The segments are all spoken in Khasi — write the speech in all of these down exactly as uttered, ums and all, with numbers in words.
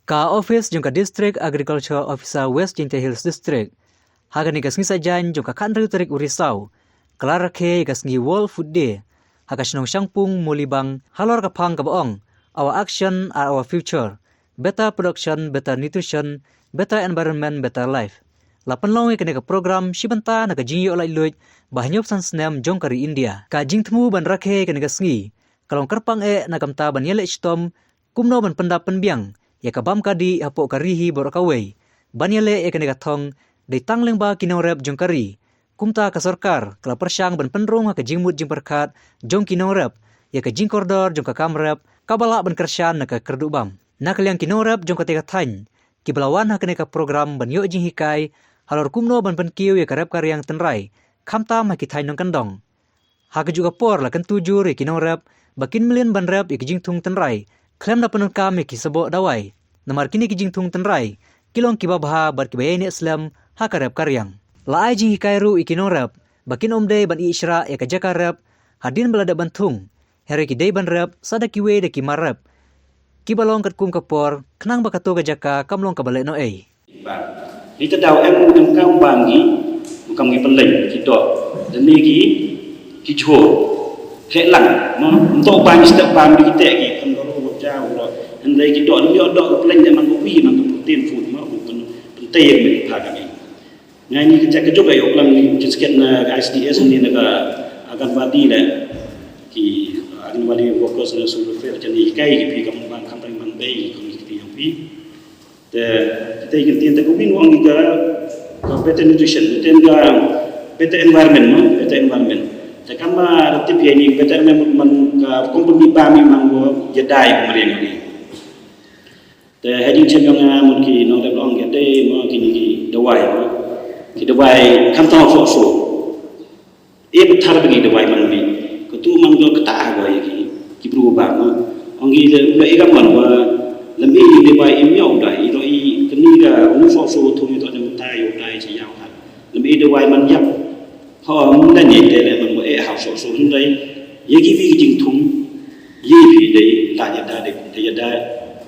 Ka office jong ka District Agriculture Officer West Jaintia Hills District, ha kane ka sngi Saitjaiñ jong ka khathynriew tarik u Risaw, ka la rakhe ïa ka sngi World Food Day ha ka shnong Shangpung, Mawlybang, halor ka phang kaba ong Our Action are Our Future, Better Production, Better Nutrition, Better Environment, Better Life. La pynlong ïa kane ka program shi bynta na ka jingïoh laitluid ba hynñiewphew san snem jong ka ri India. Ka jingthmu ban rakhe ïa kane ka sngi ka long kyrpang eh na ka bynta ban ïaleh shitom kumno ban pyndap pynbiang ïa ka bam ka dih hapoh ka ri hi baroh kawei. Ban ïaleh ïa kane ka thong, dei tang lyngba ki nongrep jong ka ri. Kumta ka sorkar ka la pyrshang ban pynrung ha ka jingmut jingpyrkhat jong ki nongrep ïa ka jingkordor jong ka kam rep kaba lah ban kyrshan na ka kyrduh bam. Na ka liang ki nongrep jong katei ka thaiñ kiba la wan ha kane ka program ban ïoh jinghikai halor kumno ban pynkiew ïa ka rep ka riang tynrai, khamtam ha ki thaiñ nongkyndong. Ha kajuh ka por la kyntu jur ïa ki nongrep ba kin mlien ban rep ïa ki jingthung tynrai khlem da pyndonkam ïa ki saboh dawai, namar kine ki jingthung tynrai ki long kiba bha bad kiba ïaineh slem ha ka rep ka riang. La ai jinghikai ruh ïa ki nongrep ba kin ym dei ban ïeh shrah ïa ka jaka rep hadien ba la dep ban thung, hynrei ki dei ban rep sa da kiwei de ki mar rep kiba long katkum ka por, khnang ba kato ka jaka kam long kaba lehnohei. Ba, ngi te daw em, em kam bam ngi, kam ngi pynleng ki doh, dane ki, ki jhur. Khleh lang, no, ym toh bam ngi step bam ngi te ki, kam doh ro ja ro. Hynrei ki doh, ngi doh pynleng de man ko wi man ko protein food ma ko pyn, pyntei me pha ka ngi. Ngai ni ka jaka jok ayo klam ni jisket na I C D S ni na ka Anganwadi le. Ki Anganwadi workers na su welfare jani kai ki phi kam bam kam pynleng man bei kam ki phi yang phi. Te, te kin tin te ko bin wang ka, ka better nutrition, te ka better environment, no, better environment. Te kam ma tip ïa ni better environment man ka company ba mi mang wo jadai ko mari ni. Te ha jingchem jong nga mut ki nongdep long ki te mo ki ni ki dawai mo. Ki dawai kam tang so so. E ba thar ba ngi dawai man bi. Ko tu man ko kata ha go ïa ki. Ki bru ba mo. Ong ki le ba e kam man ba. Lem e dawai im yau dai. I do i kani ga mu so so tu mi to ne mutai yau dai chi yau ha. Lem e dawai man yap. Ho, mun da ne te le man mo e ha so so hynrei. Ye ki bi ki jingthung. Ye bi dei la ya da de, de ya da.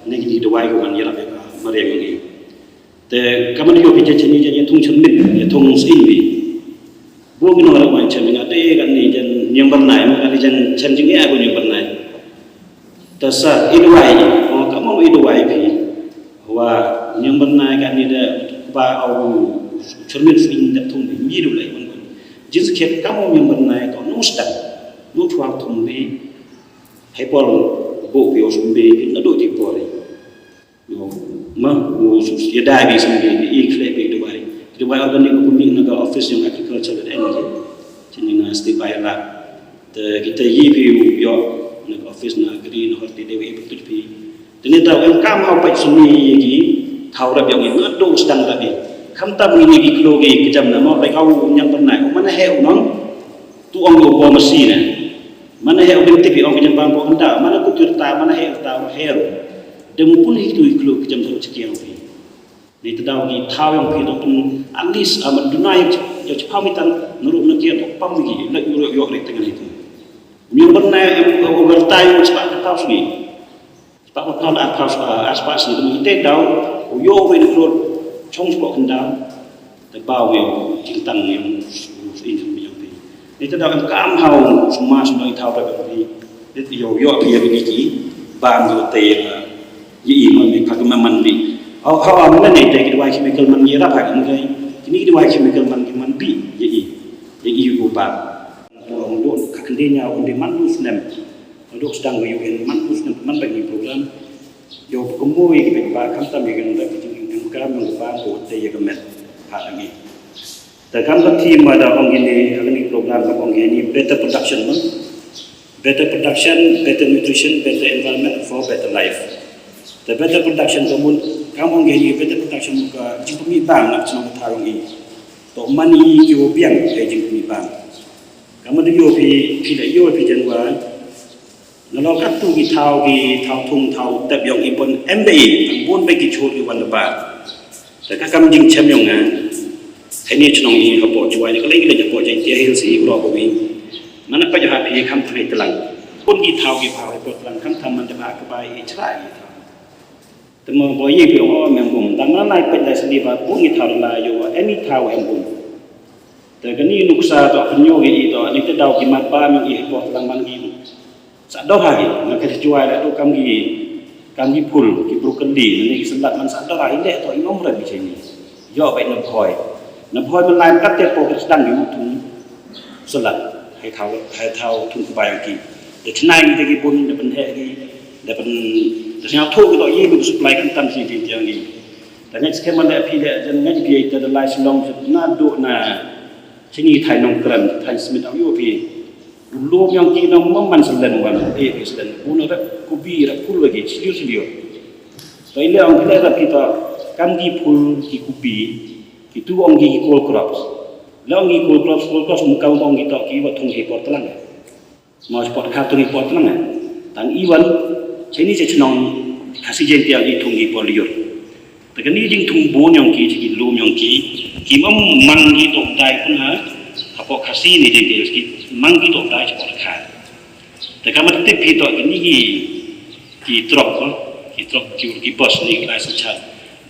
Ne ki dawai ko man ya la be ka mariang ni. Te ka man yo bi je chini je thung chun mit, ye thung sin bi. Bo ki no la wan chem nga te kan ni jan nyang ban nai mo kan ni jan chem jing e ko nyang ban nai. Ta sa i dawai, o ka mo i dawai bi. Wa nyang ban nai kan ni da ba au chun mit sin da thung bi mi du lai ban. Jin skhet ka mo nyang ban nai to no sta. No thuang thung bi. Hai por bo bi o sum bi na do di por. No, ma, u ya dai bi sum bi i khle bi dawai. Dawai organic ko mi na ka office jong agriculture and energy. Chini na sti bai la. Te kita yi bi yo na ka office na agri na horti dewi betul bi. Tene tau em kam hau pai sum ni yi ki. Thau rap yang ni do sedang rap ni. Kam tam ni ki klo ki kejam na ma pai kau yang pernah. Mana he unang. Tu ong lo bo masi na. Mana he ong tip ong kejam bang bo kenta. Mana ku tu ta mana he ta he ro. Dem pun hi tu iklo kejam tu chiki ong pi. Ni te dau ki thau ong pi tu pun at least am duna yang chipau mi tan nuru na kia tu pam mi ki la yu yu ri tengah itu. Ni pernah em overtime sebab ke thau sini. Sebab ke thau la thau aspas ni tu te dau u yo ri iklo chong sebab kendal. Te ba u yo jingtang yang in yang pi. Ni te dau em kam hau suma suma i thau ba pi. Ni te yo yo pi ya ni ki bam yo te ya. Ye i man ni ka man bi. Hau hau am ne te ki dawai chemical man ye rap ha ni kai. Kini ki dawai chemical man ki man bi ye i. Ye i ko ba. Ka kende nya unde man du snem. Dok sedang yu en man du snem man ba ni program. Yo ko mo ye ki ba kam tam ye kan da ki jing kan ka man ba ko te ye ka met. Ha ni. Te kam ka theme ma da ong ini, ong ini program ka ong ini better production mo. Better production, better nutrition, better environment for better life. Te better production ka mun kam ong ini better production ka jingpynmih bam na chnong tharong i. To man i ki wo biang ka jingpynmih bam. Ka mun yo pi pi da yo pi jan wa. Nalor katto ki thau ki thau thung thau tep yong i pon em bei, pon bei ki chur ki wan da ba. Te ka kam jingchem yong nga. Hei ni chnong i hapoh Jowai ni ka lei ki lei hapoh Jaintia Hills i bro ko wi. Mana pa jaha pi kam thang i tlang. Pon ki thau ki thau i pon tlang kam tham man da ba ka ba i chra i thau. Te mo bo ye phi ong o mem bum. Tang na lai peit lai sli ba bum ngi thaw la yo any thaw em bum. Te kani nuksa to kynyo ki i to ni te daw ki mat ba mem i por tlang man ki. Sa dor ha ki na ka juai la tu kam ki kam ki phul ki broccoli ni ki salad man sa dor ha ki le to i nom ra bi cheni. Yo ba na phoi. Na phoi man lai kat te po ki sedang di mutum. Salat, hai thau, hai thau thung kbai ki. Da chnai ki da ki bun, da pynheh ki, da pyn, da sñiaw thung ki to ye bi supply kan tam sini tiang ki. Da ngai skhem man da phi da jan ngai bi da da lai Shillong na do na sini thai Nongkrem, thai Smit au yo phi. Lum yong ki nong man man selen wan, eh ki selen. Bun rep kubi rep kul lagi, siliu siliu. To ile ong ki le rep ki to kam ki phul ki kubi, ki tu ong ki cole crops. Le ong ki cole crops, cole crops mukam ong ki to ki wa thung hi por tlang. Mo spot kha thung hi por tlang. Tang iwan cheni che chnong Khasi Jaintia ki thung hi por liur. Te kani jing thung bun yong ki, ki lum yong ki, ki mam mang ki to dai pun ha. Hapo Khasi ni jing ki mang ki to dai spot kha. Te kama tip hi to kini ki ki trok ko, ki trok ki ki bos ni lai sa chan.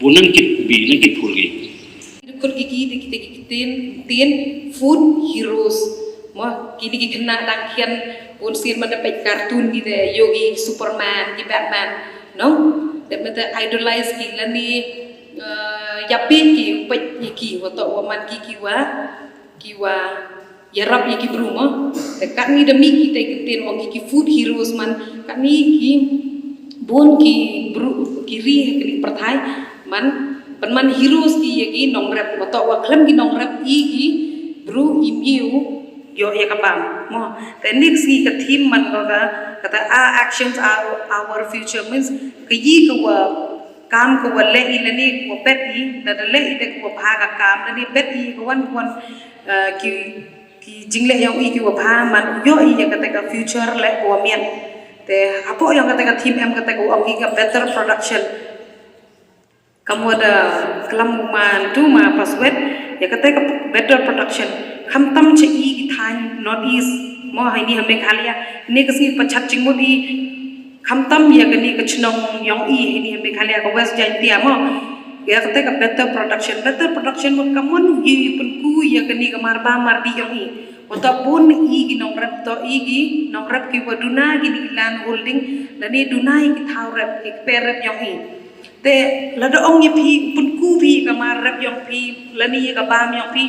Bun nang kit bi nang kit phul ki. Kut ki ki de kita ki tin tin food heroes. Mo kini ki kena dang kian bun sir mata pek kartun ki de yogi Superman ki Batman. No? That mata idolize ki lani uh, yapin ki pek ki wato waman ki ki wa ki wa yarap ya ki bru mo. Te kat ni da mi ki te ki tin ong ki food heroes man kat ni ki bun ki bru ki ri ki ri perthai man ban man heroes ki ya ki nongrep wato wa klem ki nongrep i ki bru i miu yo ya ka pam mo. Te next ki ka theme man ko ka kata our actions are our future means ka yi ka wa kam ka wa leh i lani ka wa bet i da da leh i da ka wa pha ka kam lani bet i ka wan ka wan uh, ki ki jingleh yong i ki wa pha man u yo i ya kata ka future leh ka wa mian. Te apo yong kata ka theme em kata ka wa ong i ka better production. Kam wa da klam man tu ma paswet ya kata ka better production. Kham tam cha i ki thain North East mo hai ni ha Meghalaya ni ka sngi pachat jingmut i Khamtam ya kani ka chnong yong i hini ha Meghalaya ka West Jaintia mo. Ya kata ka better production, better production mo kamon i pynku ya kani ka marba mardi yong i. Wata bun i ki nongrep to i ki nongrep ki wa duna kini ki land holding lani duna i ki thaw rep ki kper rep yong i. Te lada ong ya phi pynku phi ka mar rep yong phi lani ka bam yong phi.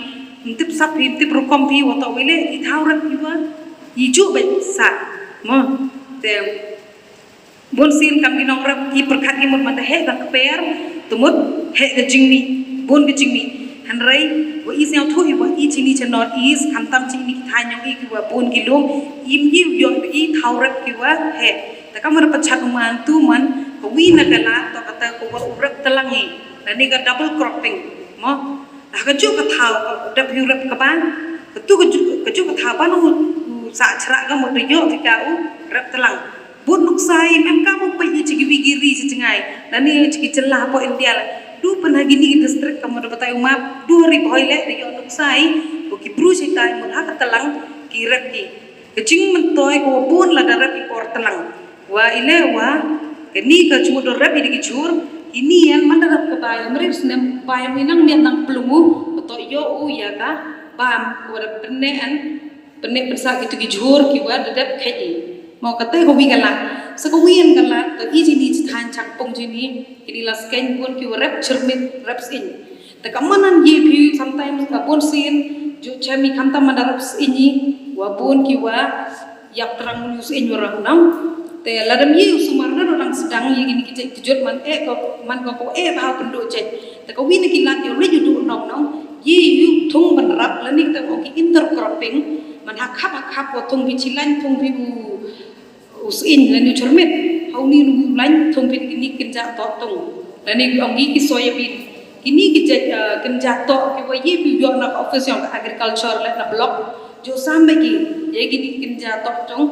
Ntip sap phi ntip rukom phi wata wile i thaw rep ki wa i ju ba sa mo. Te Bun sien kam ki nongrep i pyrkhat ki mut mynta heh ka kper, te mut heh ka jingmih, bun ka jingmih. Hynrei wa i sñiawthuh i wa i chini cha North East, khamtam chini ki thaiñ yong i ki wa bun ki lum, im i u yoh i thaw rep ki wa heh. Te kam wa da pachat u man tu man, ka wi na ka la, to kata ka wa u rep tlang i. Lani ka double cropping, mo. Dah ka juk ka thaw, ka dep yu rep ka ban. Ka tu ka juk ka thaw ban u sa chra ka mo da yoh ki ka u rep tlang. Bun nuksa i mem ka mo pa i chi ki wi ki ri chi chngai. Lani chi ki jylla hapoh India la. Du pynha kini ki district ka mo da batai u map. Du ha Ri Bhoi le da yoh nuksa i. Ko ki bru chi tai mo ha ka tlang ki rep ki. Ka jingmyntoi ka wa bun la da rep i por tlang. Wa ile wa kani ka jingmut da rep i da ki jhur. Kini yan man da rep ka bai mrip snem bai mi nang miat nang plungu. Bato yo u ya ka bam ka wa da pynne an pynne pynsa ki tu ki jhur ki wa da dep khet i. Mo kata ka wi ka la sa ka wi yan ka la ka i jini chi than chang pung jini kini la skeng bun ki wa rep chyrmit rep sing. Te ka manan ye phi sometimes ka bun sien ju chem i khamtam man da rep sing i wa bun ki wa Yak trang menu sien wa rang nang. Te ladam ye u sumar na rang sedang ye kini ki jait kejut man eh ko man ko ko eh bha pynduh jait. Te ka wi na ki lak ye leh ju duh nong nong. Ye yu thung ban rap lani te ko ki intercropping. Man ha khap ha khap ko thung bi chilan thung bi u u sien lani u chyrmit. Hau ni nu u lan thung bi kini kin ja to thung. Lani ong ki soya bean. Kini ki jait uh, kin ja to ki wa ye bi yo na office yong agriculture le na block. Jo sam ba ki ye kini kin ja to thung.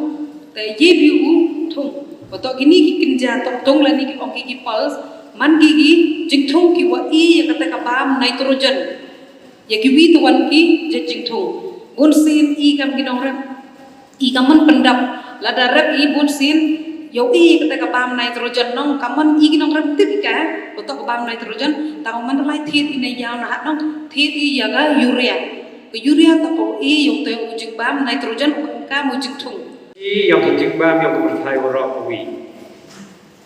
Te ye bi u thung. Bato kini ki kin ja to thung lani ki ong ki ki pulse. Man ki ki jing thung ki wa i ya kata ka bam nitrogen. Ya ki wi tu wan ki jait jing thung. Bun sien i kam ki nong rep. I kam man pyndap. Lada rep i bun sien. Ïoh i kata ka bam nitrogen nong, ka mon i ki nong rem tip i ka, ko to ka bam nitrogen, tang man lai thied i na ïaw na hat nong, thied i ïa ka urea. Ka urea to ko i ïoh te u jingbam nitrogen, u ka mu jingthung. I ïoh ka jingbam ïoh ka pyrthai waroh ka wi.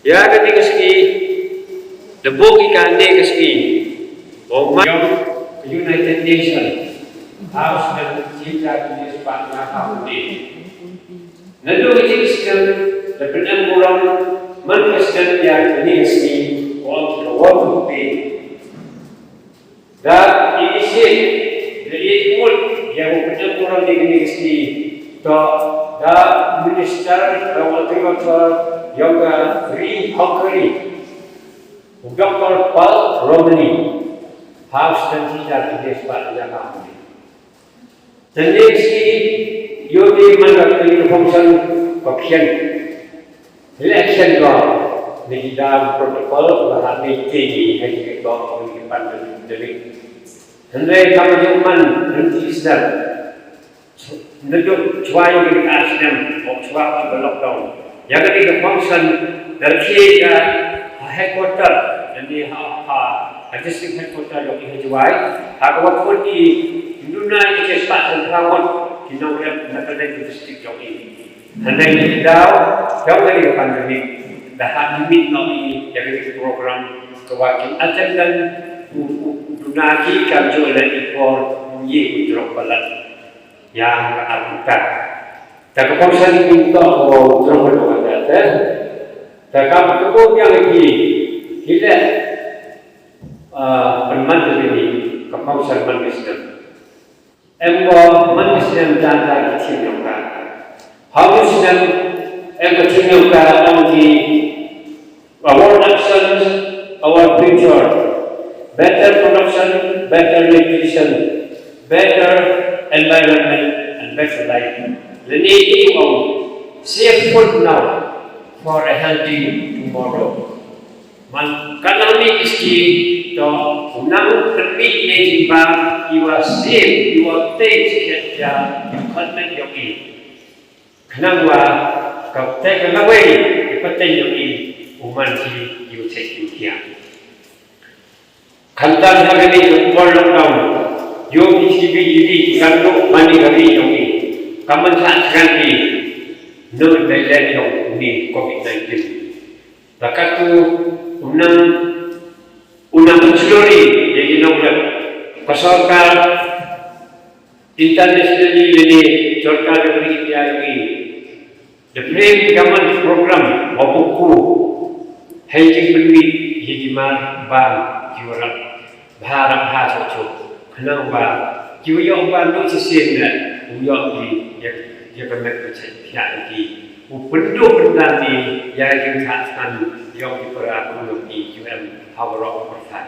Ïa ka ding ka ski, da bok i ka ding ka ski. Bok ma ïoh ka United Nations. House dan cinta ki spah na ka wi. Naduh ka jingsdang da pynang burom man ka sdang ïa kane ka sngi, ong ka World Food Day. Da initiate, da input ïa ka pynang burom ïa kane ka sngi, to da Minister of Agriculture ïa ka Ri Hungary, u Doktor Paul Romani, ha u sdang jingïaid ïa ka Hungary. Te ngi ïoh i man ka kali ka function ka khian. Election ko ni ki dam protocol ba ha ni ke ni ha ki ko ni ki pan ni ni. Hynrei ka ma jong man ni ki sdang. Ni jong chwa ïoh ki ka sdang ko chwa ki lockdown. Ïa ka ni ka function da ki ka headquarter ni ha ha ha district headquarter ïoh ki ha Jowai. Ha ka wa ko ni duna ni ke spa ko ha ki nongrep na ka district ïoh ki. Hynrei ki daw, daw dari ka pandemic, da ha limit noh i ïa ka program ka wa ki attendant u u u duna ki kam jooh leh i por u ye u jrok palat. Ïa ka aputa. Ta ka pongsan i to u jrok palat te. Ta ka ka ko ïa ki ki leh pynman ni ka pongsan man business. Em ko man ka snem ta ta ka thim jong ka. Hau ka snem em ka thim jong ka ong ki our actions, our future. Better production, better nutrition, better environment and better life. Lane ki ong save food now for a healthy tomorrow. Man ka nang ni ki ski to u nang pynmih ne jingba i wa save i wa te sket ya i khot men yok i. Khnang wa ka te ka lawei i pateng yok i u man ki i u chek i u kia. Khamtam ha ka ni ka por lockdown yo ki ski bi i bi i kan no mani ka ri yok i. Ka man sa kan i no te le yok ni covid nineteen. Ba katto u nang, u nang pynsluri ïa ki nongrep. Ka sorkar internationally lane sorkar jong ka India jong ngi, the frame government program wa buku ha ïa ki pynmih ïa ki mar ban ki wa rap bha rap bha sha sha. Khnang ba ki wa ïoh ban duk shisien ne u ïoh ki ïa ïa ka met ka chet ïa ki u pynduh pyndan ni ïa ki kha san ïoh ki para pynduh ki ki em ha baroh pyrthai.